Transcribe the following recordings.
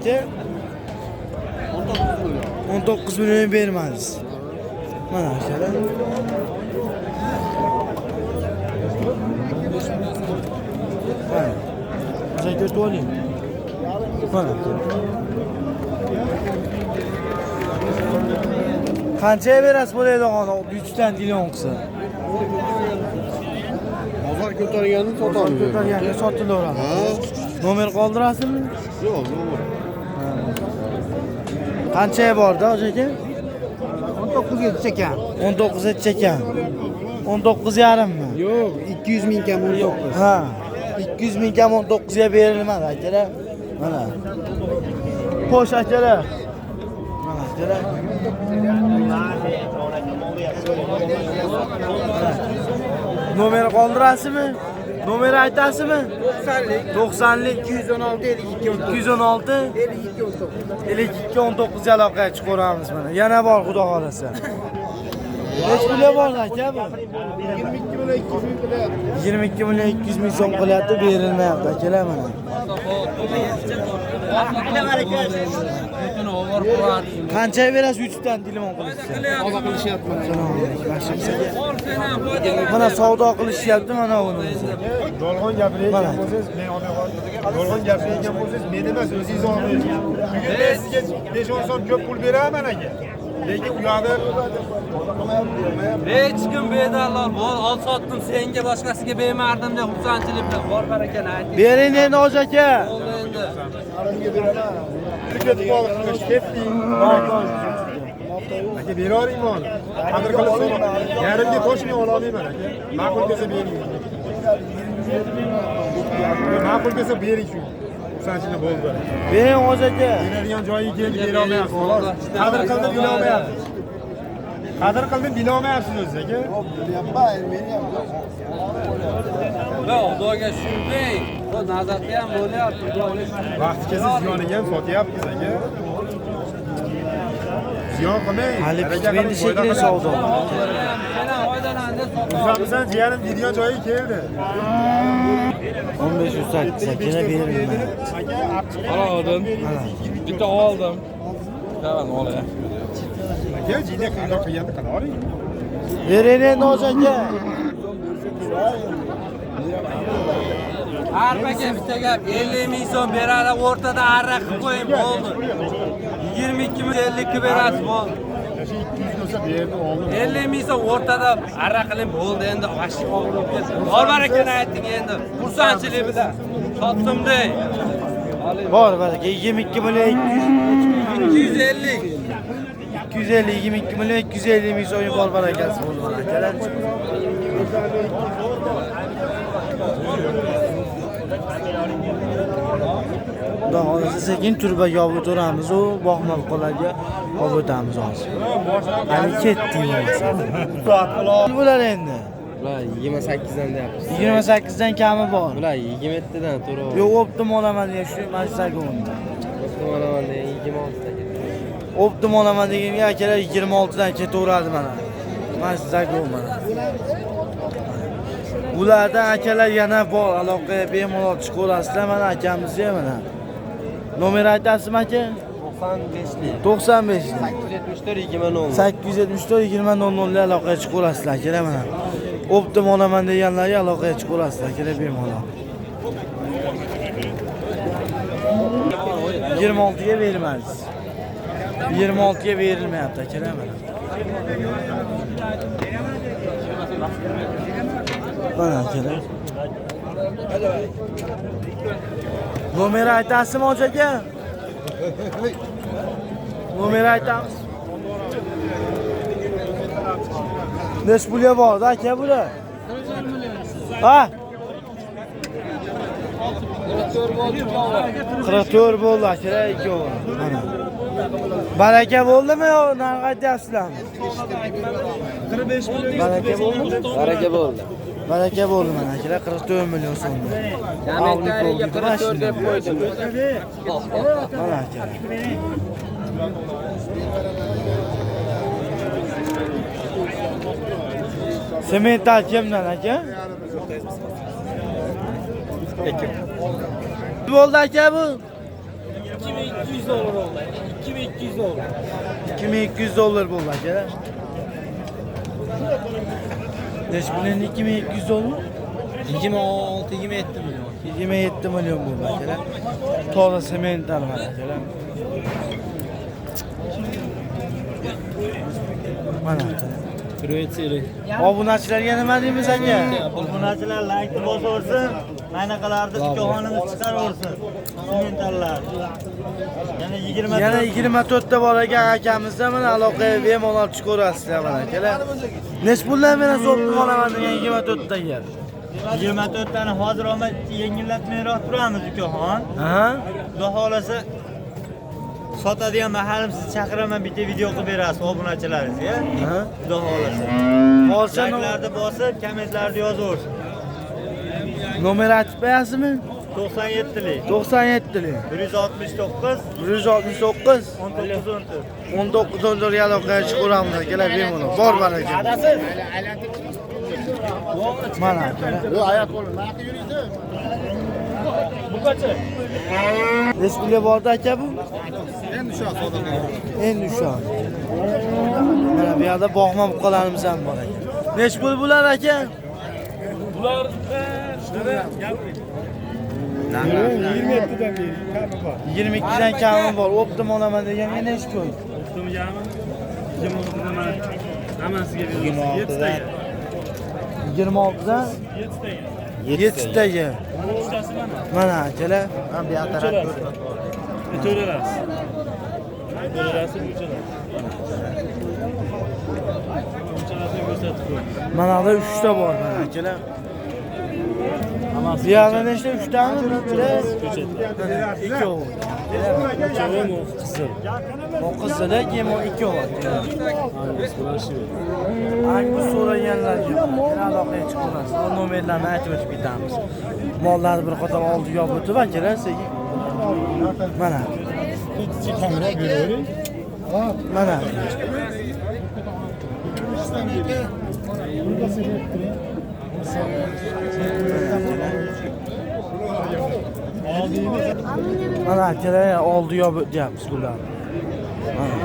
Aka 19 million bermadingiz. Mana akalar. Mana. O'sha ko'rib oling. Mana. Qanchaga berasiz bo'ladigan 3 dan million qilsa? Bozor ko'targanini sotamiz. Ko'targanga sotilaveradi. Ha? Nomer qoldirasizmi? Yo'q, nomer. Qanchaga bordi hoji aka? 19 ga ekan. 19 ekan. 19 yarimmi? Yo'q, 200 ming kam 19. Ha. 200 ming kam 19 ga berilmadi akalar. Mana. Xo'sh akalar. Mana akalar. Mana. Nomer qoldirasizmi? Nomer aytasizmi? 90lik 90lik 216 52 216 52 19. 52 19 aloqaga chiqaramiz mana. Yana bor xudo xolasa. Necha pulga bordi aka bu? 22 million 200 ming qilyapti. 22 million 200 ming so'm qilyapti, berilmayapti akalar mana. Qanchaga berasiz YouTube'dan telefon qilishsa? Savdo qilishyapti. Mana savdo qilishyapti mana uni. Yolg'on gapirayotgan bo'lsangiz, men olmay qoldim. Yolg'on gapirayotgan bo'lsangiz, men emas, o'zingiz olmaysiz. Bugun men sizga 5-10 so'm ko'p pul beraman aka. Lekin u yoqda Hech kim bedallol bor, ol sotdim senga, boshqasiga bermardim deb xursandchilik bilan bor barakani ayting. Bering endi hoji aka. Bo'ldi endi. ketib qoldik, ketdik. Aka beravering buni. Qadr qilib so'ra. Yarimga qo'shmay ola olmayman aka. Ma'qul kelsa bering. Ma'qul kelsa bering shu. Xursandchilik bo'ldi. Bering hoji aka. Beradigan joyiga keldi bera olmayapsiz. Xolos. Qadr qildim bila olmayapsiz. Qadr qildim bila olmayapsiz o'zi aka. Va Xudoga shukr. Bu nazarda ham bo'lyapti. Xudoga shukr. Vaqti kelsa ziyoniga ham sotyapmiz aka. Ziyon qilmang. Hali Baraka bitmaydi qilib, foyda shekilli qilib. savdo. Sen ham foydalan deb sotib. Uzamisan jiyanim deydigan joyiga keldi. 1508 akalar berilmaydi. Oldim. Bitta oldim. Tamam, olay. Aka jiyda qandoq qilganda qilavering. Bering endi hoji aka. Arpaga bitta gap 50 ming so'm beradi, o'rtada arra qilib qo'ying bo'ldi. 22 ming 52 berasiz bo'ldi. Shu 200 bo'lsa berdi oldim. 50 ming so'm o'rtada arra qiling bo'ldi endi vashti og'ir bo'lib ketdi. Bor barakani ayting endi. Xursandchilik bilan. Sotdim dey. Bor baraka 22 million 250. 250 22 million 250 ming so'm bor barakasi bo'ldi mana akalar. Xudo xohlasa sekin turbaga olib o'tiramiz u bog'moqlarga olib o'tamiz hozir. Hali ketdik bo'lmasa. Bular endi Bular 28 dan deyapmiz. 28 dan kami bor. Bular 27 dan to'g'ri. Yo'q, optim olaman degan shu mana shu zagonda. Optim olaman degan 26 dan ketdi. Optim olaman deganga akalar 26 dan ketaveradi mana. Mana shu zagon mana. Bulardan akalar yana bor, aloqaga bemalol chiqaverasizlar mana akamizni ham mana. Nomer aytasizmi aka? 95lik. 95 874 20 874 20 00 ga aloqaga chiqaverasizlar akalar mana. Optim olaman deganlarga aloqaga chiqaverasizlar akalar bemalol. 26 ga bermaysiz. 26 ga berilmayapti akalar mana. Mana akalar. Nomer aytasizmi hoji aka? Nomer aytamiz. Necha pulga bordi aka bular? Ha? 44 bo'ldi akalar ikkovi. Mana. Baraka bo'ldimi yo narx aytyapsizlarmi? 45 million. Baraka bo'ldimi? Baraka bo'ldi. Baraka bo'ldi mana akalar 44 million so'mda. Kommentariyga 44 deb qo'ydim. Mana akalar. Semental kimdan aka? Bo'ldi aka bu? 2200 dollar oldu. 2200 dollar. 2200 dollar bo'ldi aka. Nechi pul endi 2200 dollar? 26 27 milyon. 27 million bo'ldi akalar. Toza semental mana akalar. Mana akalar. Obunachilarga nima deymiz aka? Obunachilar like bosaversin, maynaqalarni dukonimiz chiqaraversin. Sementallar. Yana 24 ta bor ekan akamizda mana aloqaga bemalol chiqaverasizlar mana akalar. Necha puldan berasiz o'ptim olaman degan 24 taga? 24 tani hozir olma yengillatmayroq turamiz ukaxon. Ha? Xudo xolasa sotadigan mahalim sizni chaqiraman, bitta video qilib berasiz obunachilaringizga. Ha? Xudo xolasa. Hozir Likelarni bosib, kommentlarni yozaversin. Nomer aytib qo'yasizmi? 97lik. 97lik. 169 169 19 14. 19 14 ga aloqaga chiqaveramiz akalar bemalol. Bor baraka. Mana akalar. Bu kaçı? Necha pulga bordi aka bu? Endi shu savdo. Endi shu. Mana bu yerda bog'ma buqalarimiz ham bor aka. Necha pul bular aka? Bular 27 dan beri kami bor. 22 dan kami bor. O'ptim olaman deganga necha pul? O'ptim yarmi? 26 dan hammasiga beramiz. 7 taga. 26 dan 7 taga. 7 taga. Uchtasi mana. Mana akalar. Ham bu yoq taraf. To'ralasi. To'ralasi uchalasi. Uchalasini ko'rsatib qo'y. Mana bu 3 ta bor mana akalar. Bu yerda nechta? 3 tami? Bitta. Ikkovi. Uchovi qizil. O qizil, keyin o ikkovi. Bu so'raganlarga aloqaga chiqaverasiz. Bu nomerlarni aytib o'tib ketamiz. Mollarni bir qator oldiga olib o'tib akalar sekin. Mana. Mana. Mana akalar oldiga olib o'tyapmiz bularni. Mana.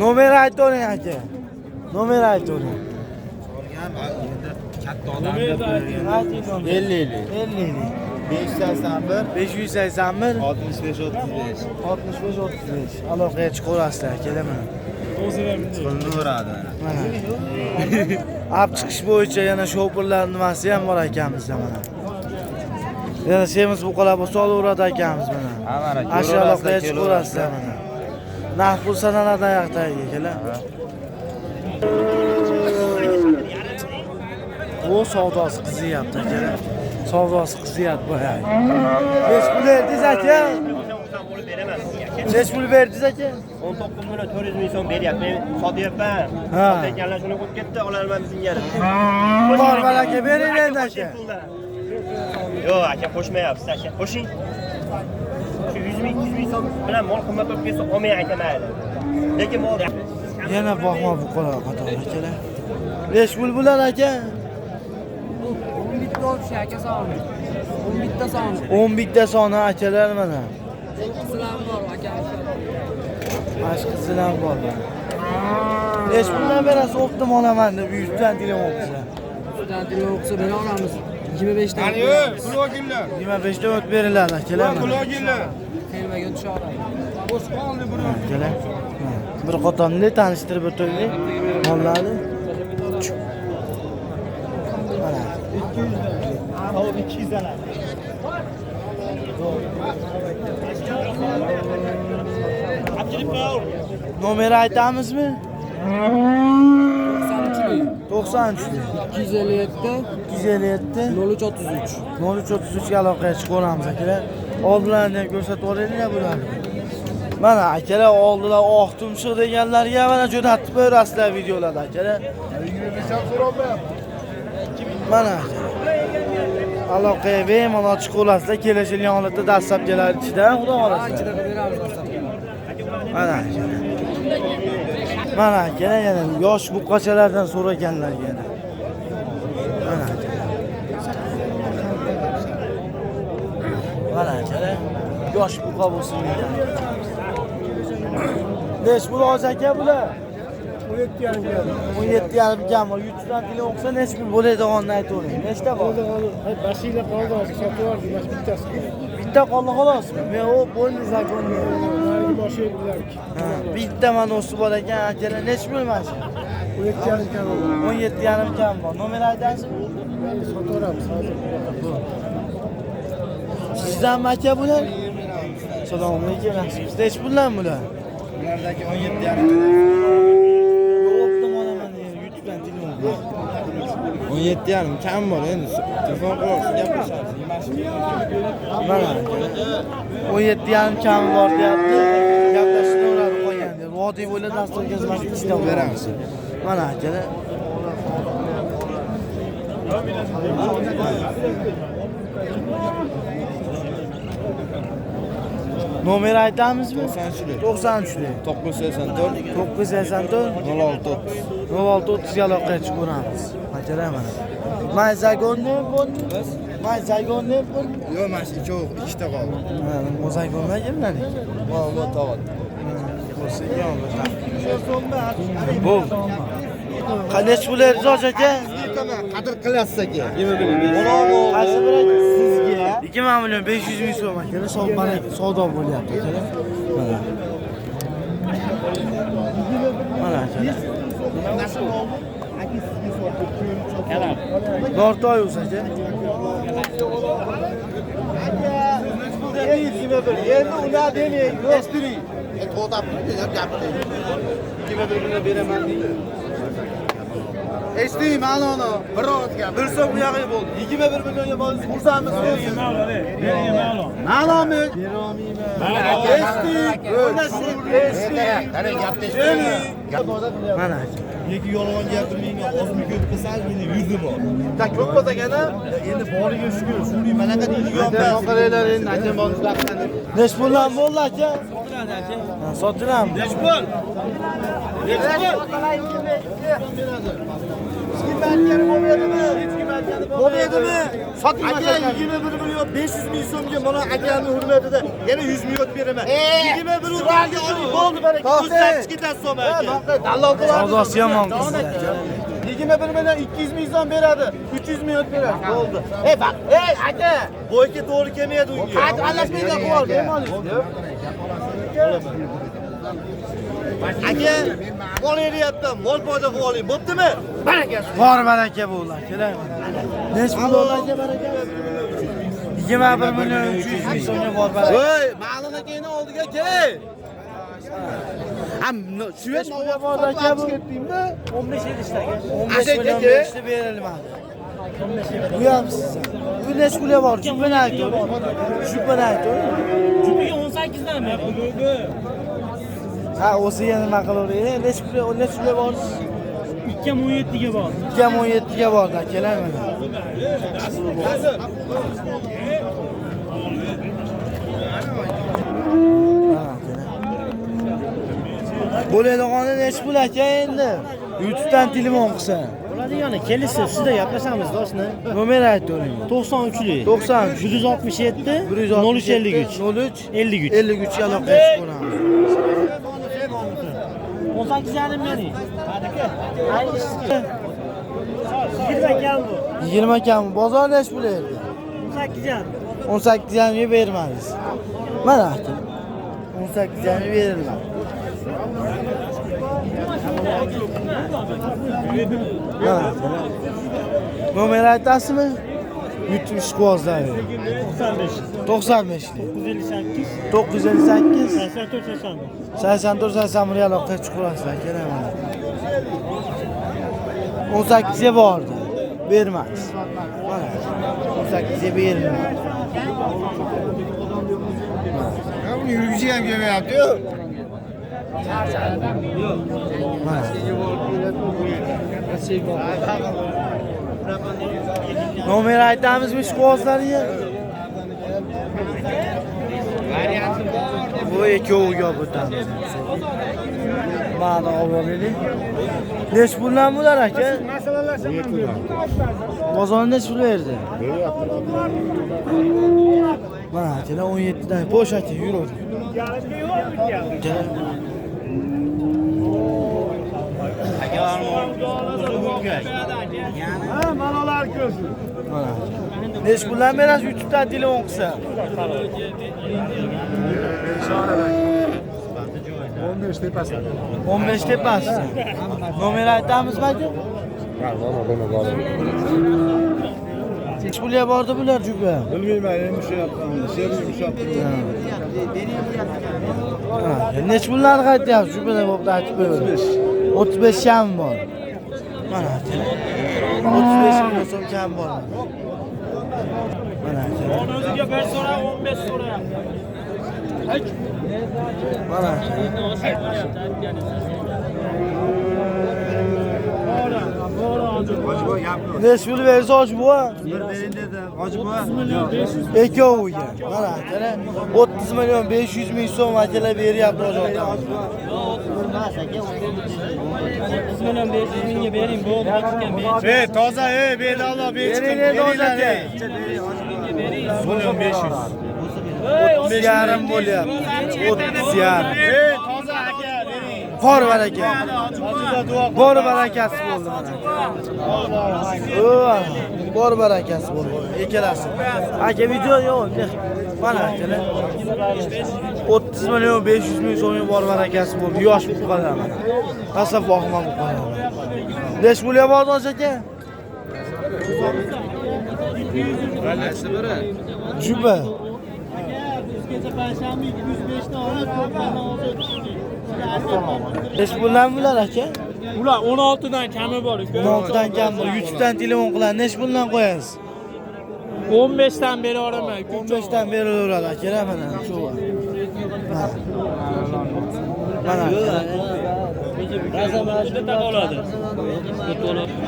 Nomer aytavering aka. Nomer aytavering. Katta odam. 50 50 581 581 65 35. 65 35. Aloqaga chiqaverasizlar akalar mana. Pulni uradi. Mana. Olib chiqish bo'yicha yana shopirlar nimasi ham bor akamizda mana. Yana semiz buqalar bo'lsa olaveradi akamiz mana. Ha mana Ashu aloqaga chiqaverasizlar mana. Narx pul sanaladi oyoqdagi akalar. Bu savdosi qiziyapti akalar. Savdosi qiziyapti boyagi. Necha pul berdingiz aka? Necha pul berdingiz aka? 19 million 400 ming so'm beryapman. Sotyapman. Sotayotganlar shuni qo'yib ketdi, olarman singari. Bor baraka bering endi aka. Yo'q aka, qo'shmayapsiz aka. Qo'shing. Shu 100 ming 200 ming so'm bilan mol qimmat bo'lib ketsa olmang aka mayli. Lekin mol yana boqma buqalar qatori akalar. Necha pul bular aka? 11 ta olib aka soni. 11 ta soni. 11 ta soni akalar mana. Qizil ham bor aka. Mana shu qizil ham bor. Necha puldan berasiz? O'ptim olaman deb 100 dan telefon qilsa. 100 dan telefon qilsa bera olamiz. 25 dan. Qani, blogerlar. 25 dan o't beriladi akalar. Blogerlar. Fermaga tusha oladi. Bo'sh qoldi buni. Akalar. Bir qatorni tanishtirib o'taylik. Mollarni. Mana 200 dan. Tovuq 200 dan. Nomer aytamizmi? 93 257 257 0333 0333 ga aloqaga chiqaveramiz akalar. Oldilarini ham ko'rsatib yuboraylik bularni. Mana akalar oldilar oq tumshuq deganlarga mana jo'natib qo'yasizlar videolarda akalar. 25 ham so'rayapman. Mana akalar. Aloqaga bemalol chiqaverasizlar, kelishilgan holatda dastlabkilar ichidan xudo xohlasa. Ichida qilib beramiz dastlabki. Mana akalar. Mana akalar yana yosh buqachalardan so'raganlar yana. Mana akalar. Mana akalar. Yosh buqa bo'lsin degan. Nech pul olsa aka bular? 17,5 kam bor. YouTube'dan telefon qilsa nech pul bo'ladiganini aytavering. Nechta bor? Bashiyla qoldi hozir, sotib yubordik, mana bittasi. Bitta qoldi xolosmi? Men o bo'ldi zakonni. Narigi boshi bularki. Bitta manosi bor ekan, akalar nech pul mana shu? 17,5 kam bor. 17,5 kam bor. Nomer aytasizmi? Sotaveramiz hozir. Sizdanmi aka bular? Assalomu alaykum, yaxshimisiz? Nech puldan bular? Bulardagi 17,5. O'pdim olaman degan YouTube'dan telefon. 17,5 kam bor endi. Telefon qilib gaplashamiz. Mana 17,5 kam bor deyapti. Gaplashib qolgan deyapti. Vodiy bo'ylab dastur o'tkazmaslik ishlab beramiz. Mana akalar. Nomer aytamizmi? 93. 93. 984 984 06 06 30 ga aloqaga chiqib ko'ramiz. Akalar mana. May zagonni bo'ldi. May zagonni bo'ldi. Yo'q, mana shu ikkovi ikkita qoldi. Ha, mozagonlar kimlarniki? Ma'lumot tog'at. Bo'lsa, bo'ldi. Qanday pul berasiz aka? Qadr qilasiz aka. Qaysi biri sizga? 2 million 500 ming so'm aka, savdo bo'lyapti aka. Mana. Mana aka. Nortoy aka. Endi ular demang, eshitiring. To'xtab turing, gapiring. 21 million beraman deydi. Eshiting ma'noni, bir og'iz bir so'm bu yog'iga bo'ldi. 21 millionga bo'ldi, xursandmiz. Ma'nomi? Eshiting, eshiting. Qara gapni eshiting. Mana. Lekin yolg'on gapirmayman, ozmi ko'p qilsangiz meni yuzi bor. Da ko'p bo'lsa-gana, endi boriga shukur, shuni manaqa deydigan qaranglar endi akam. Nech puldan bo'ldi aka? Sotiladimi? Nech pul? Nech pul? Bo'lmaydimi? Aka 21 million 500 ming so'mga mana akamning hurmatida yana 100 million beraman. 21 millionga oling, bo'ldi baraka. 108 ketasiz so'm aka. Savdosi yomon qizlar. 21 million 200 ming so'm beradi. 300 million beradi. Bo'ldi. Ey bak, ey aka, Bo'yga to'g'ri kelmaydi unga. Qaytib aralashmanglar, qilib ol, Aka, mol beryapman, mol foyda qilib oling, bo'ptimi? Baraka. Bor baraka bo'ldi akalar. Nech pul bo'ldi aka baraka? 21 million 300 ming so'mga bor baraka. Voy, Ma'lum akani oldiga kel. Ham shu Nech pulga bordi aka bu? 15 yil aka. 15 million 5 berilmadi. Bu ham sizdan. Bu nech pulga bor? Jupini ayting. Jupini ayting. Jupiga 18 dan berdi. Ha, o'ziga nima qilaveradi? Nech pulga, nech pulga bordi? 2.17 ga bordi. 2.17 ga bordi akalar mana. Bo'ladiganı nech pul aka endi? YouTube'dan telefon qilsa. Bo'ladiganı kelishsa ustida gaplashamiz do'stni. Nomer aytavering. 93 93 167 03 53 03 53 53 ga aloqaga chiqib ko'ramiz. 18,5 bering. 20 kam bu. 20 kam. Bozor nech pul berdi? 18,5. 18,5 ga bermadingiz. Mana aka. 18,5 ga berilmadi. Mana. Nomer aytasizmi? YouTube ishqibozlari. 95 95 958 958 84 81. 84 81 aloqaga chiqaverasizlar akalar mana. 18 ga bordi. Bermas. Mana 18 ga berilmadi. Buni yurgisi ham kelmayapti-yu. Mana. Nomer aytamizmi ishqibozlarga? Bu ikkoviga o'tamiz. Mana olaylik. Nech puldan bular aka? Bozor nech pul berdi? Mana akalar 17 dan bo'sh aka yuradi. Ha, manalar ko'rsin. Mana. Nech puldan berasiz YouTube'dan telefon qilsa? 15 tepasida. 15 tepasida. Nomer aytamizmi aka? Nech pulga bordi bular jupa? Bilmayman, endi shu yoqdan, sherim ushlab turibman. Nech puldan qaytyapsiz jupalar bo'pti aytib qo'ying. 35 kam bor. Mana akalar. 35 ming so'm kam bor. Mana akalar. O'ziga 1 so'ra 15 so'rayapti. Mana. Nech pul bersa hoji buva? Bir bering dedi. Hoji buva. Ikkoviga. Mana akalar 30 million 500 ming so'm akalar beryapti hoji otamiz. 30 million 500 mingga bering, bo'ldi, chiqqan bering. Ey, toza, ey, bedallo, Bering endi hoji aka. Million 500. 30,5 bo'lyapti. 30,5. Ey, toza aka, bering. Bor baraka. Bor barakasi bo'ldi mana. Bor barakasi bo'ldi. Ikkalasi. Aka video yo'q. Mana akalar. 30 million 500 ming so'mga bor barakasi bo'ldi. Yosh buqalar mana. Rosa boqma buqalar. Nech pulga bordi hoji aka? Qaysi biri? Juba. Nech puldan bular aka? Ular 16 dan kami bor uka. 16 dan kam bor. YouTube'dan telefon qiladi. Nech puldan qo'yasiz? 15 dan beraveraman. 15 dan beraveradi akalar mana shu. Mana.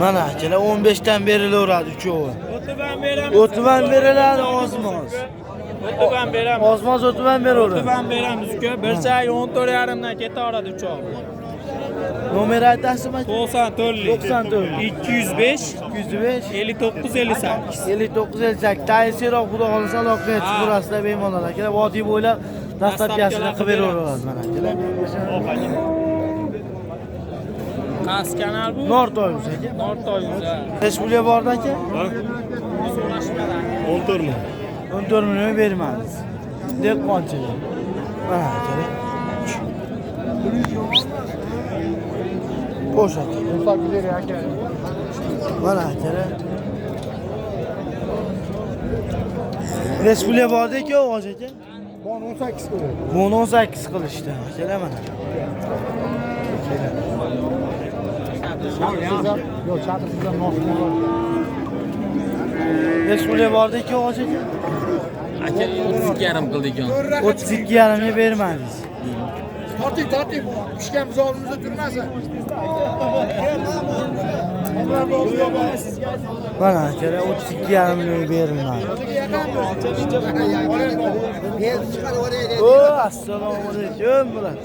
Mana akalar 15 dan berilaveradi uchovi. O'tib ham beramiz. O'tib ham beriladi ozmoz. O'tib ham beramiz. Ozmoz o'tib ham beraveradi. O'tib ham beramiz uka. Bir chay 14,5 dan ketaveradi uchovi. Nomer aytasizmi? 94 94 205 205 59 58. 59 58. Taysiroq xudo xolasa aloqaga chiqaverasizlar bemalol akalar. Vodiy bo'ylab dastlabkasini qilib beraveramiz mana akalar. Qaysi kanal bu? Nortoy aka. Nortoy o'zi. Nech pulga bordi aka? 14 million. 14 million bermadiz. Dehqonchilik. Mana akalar. Bo'sh aka. Mana akalar. Nech pulga bordi aka hoji aka? Buni 18 qildi. Buni 18 qilishdi akalar mana. Yo'q, chatir sizdan nof bor. Nech pulga bordi aka hoji aka? Aka 32,5 qildi ekan. 32,5 ga bermadingiz. Torting, torting. Pishgan buzog'imizda turmasin. Mana akalar 32,5 million berilmadi. O, assalomu alaykum bular.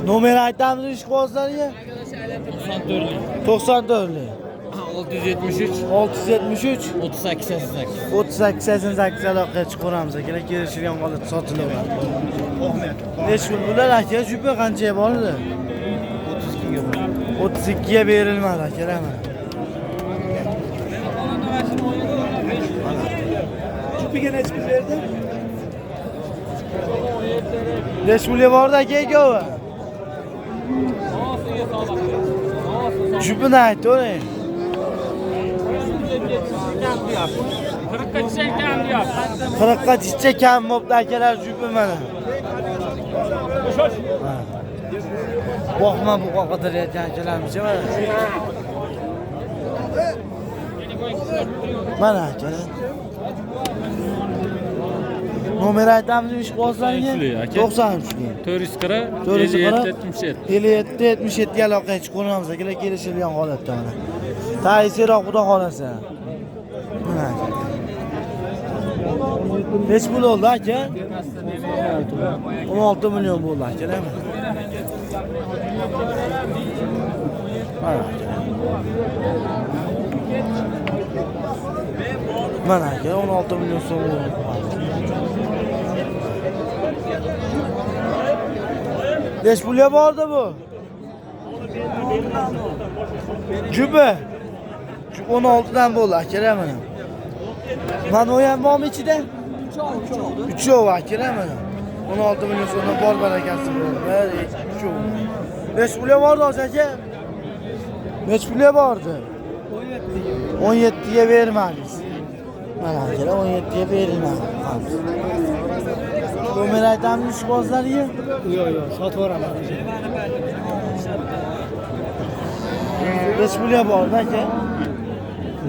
Nomer aytamiz ishqibozlarga? 94 673 673 38 88. 38 88 aloqaga chiqaveramiz akalar, kelishilgan holatda sotilaveradi. Nech pul bular aka? Jupa qanchaga bordi? 32 ga. 32 ga berilmadi akalar mana. Jupiga nech pul berdi? Nech pulga bordi aka ikkovi? Jupini aytavering. 40 ga kam deyapti. 40 ga jicha kam bo'pti akalar jupi mana. Boqma bu qidirayotgan akalarimiz mana. Mana akalar. Nomer aytamiz ishqibozlarga? 93 440 440 57 77. 57 77 ga aloqaga chiqaveramiz akalar, kelishilgan holatda mana. Taysiroq xudo xolasa. Mana aka. Nech pul oldi aka? 16 million bo'ldi akalar. Mana. Mana aka 16 million so'm bo'ldi. Nechi pulga bordi bu? Jubi. 16 dan bo'ldi akalar mana. Mana u ham bormi ichida? Uchov akalar mana. 16 million so'mdan bor barakasi bo'ldi. 1 2 3. Nechi pulga bordi aka? Nechi pulga bordi? 17 ga bermadingiz. Mana akalar 17 ga berilmadi. Nomer aytamiz ishqibozlarga? Yo'q, yo'q, sotib yuboraman. Nechi pulga bordi aka?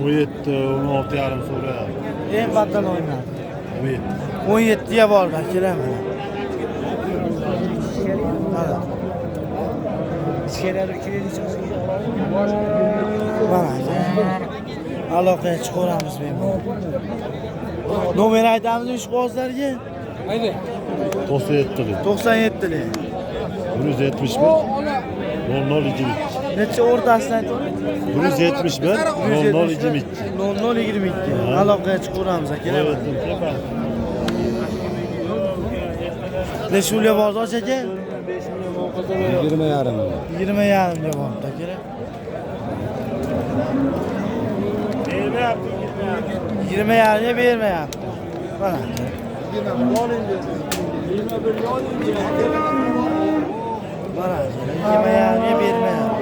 17, 16,5 so'rayapti. Eng battal o'ynadi. 17. 17 ga bordi akalar mana. Mana. Mana aka. Aloqaga chiqaramiz bemalol. Nomer aytamiz ishqibozlarga? Mayli. 97lik. 97lik. 171 0022. Necha o'rtasini ayting? 171 0022. 0022. Aloqaga chiqaramiz akalar. Necha pulga bordi aka? 20,5. 20,5 ga bordi akalar. 20,5 ga bermayapti. Mana. Mana 20,5 ga bermayapti.